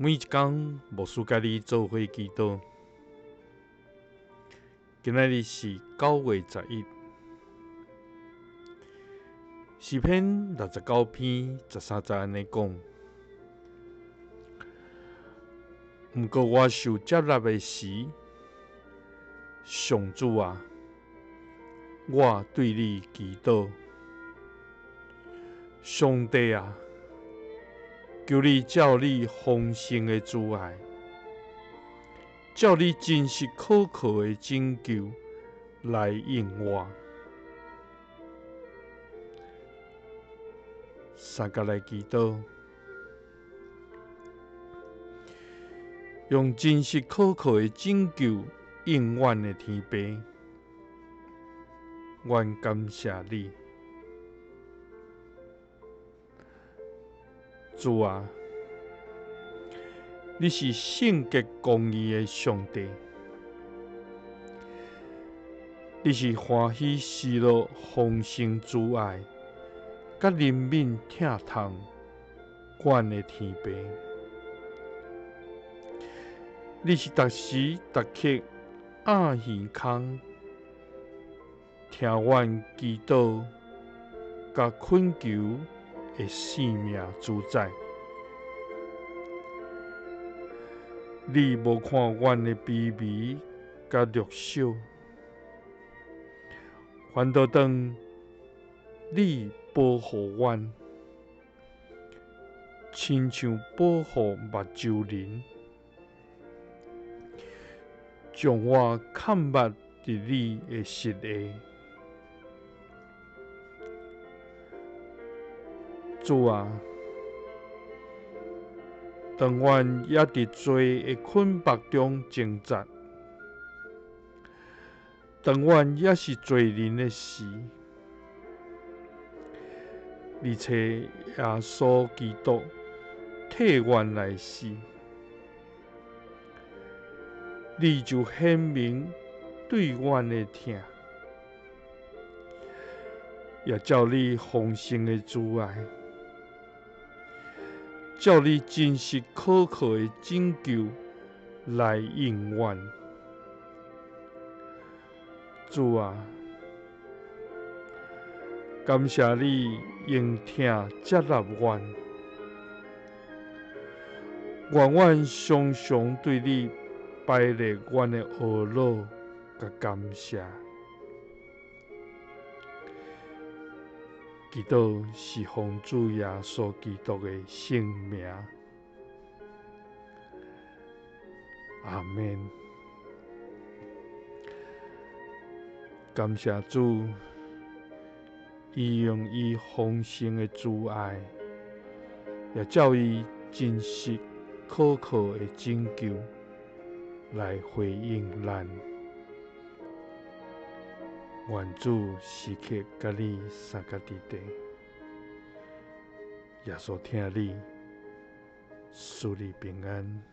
每一工，牧師佮你做伙祈禱。今仔日是9月11，詩篇69篇13節按呢講。毋過我受接納的時，上主啊，我對你祈禱，上帝啊，求你照你豐盛的慈愛，照你真實可靠的拯救來應我。三佮來祈禱，用真實可靠的拯救應阮的天父，阮感謝你。主啊，你是聖潔公義的上帝，你是歡喜喜樂豐盛慈愛，佮憐憫疼痛阮的天父。你是逐時逐刻掩耳空，聽阮祈禱佮懇求的性命主宰。你無看阮的卑微佮弱小，反倒當你保護阮，親像保護目睭仁，將我崁密佇你的膝下。主啊，當阮猶佇罪的捆縛中掙扎，當阮猶是罪人的時，你差耶穌基督替阮來死，你就顯明對阮的疼，也照你豐盛的慈愛，照你真實可靠的拯救來應阮。主啊，感謝你用疼接納阮，願阮常常對你擺列阮的懊惱佮感謝。祈禱是奉主耶穌基督的聖名，阿們。感謝主，伊用伊豐盛的慈愛，也照伊真實可靠的拯救來回應咱。願主時刻佮你相佮佇佇，耶穌疼你，賜你平安。